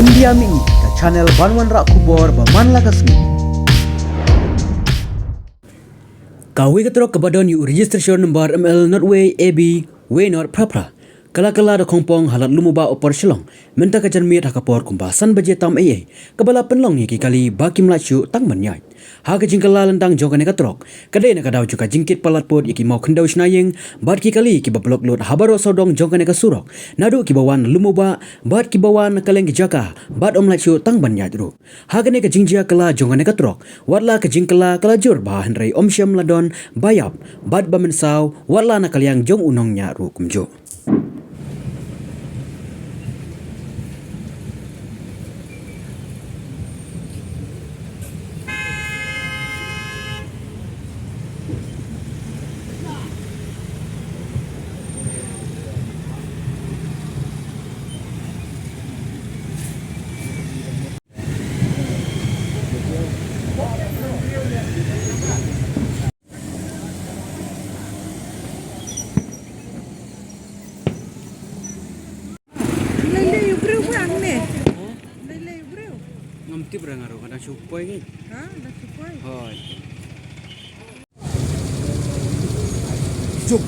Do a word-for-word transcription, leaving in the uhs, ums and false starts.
India Mini, ka channel ban wanrah khubor ba man la ka sngi. Kawei ka trok kaba don ïa u registration number M L not wei A B wei not phra phra, ka la kylla da khongpong ha Lad Lumubah Upper Shillong mynta ka janmiet ha ka por kumba san baje tam eiei, kaba la pynlong ïa ki kali ba kim lait shuh tang ban ïaid. Ha ka jingkylla lyntang jong kane ka trok, ka dei na ka daw jong ka jingkit palat pud ïa ki maw khyndew shna ïing bad ki kali kiba block lut ha baroh sawdong jong kane ka surok, naduh kiba wan Lumubah bad kiba wan na kylleng ki jaka bad ym lait shuh tang ban ïaid ruh. Ha kane ka jingjia kylla jong kane ka trok, wat la ka jingkylla ka la jur bha hynrei ym shym la don ba ïap bad ba mynsaw, wat la na ka liang jong u nongñiah ruh kumjuh. Lei lei u briew ba hangne. Lei lei u briew. Ngam tip ra nga ruh, nga dang shu poi ngi. Ha, dang shu poi. Hoi. Jump.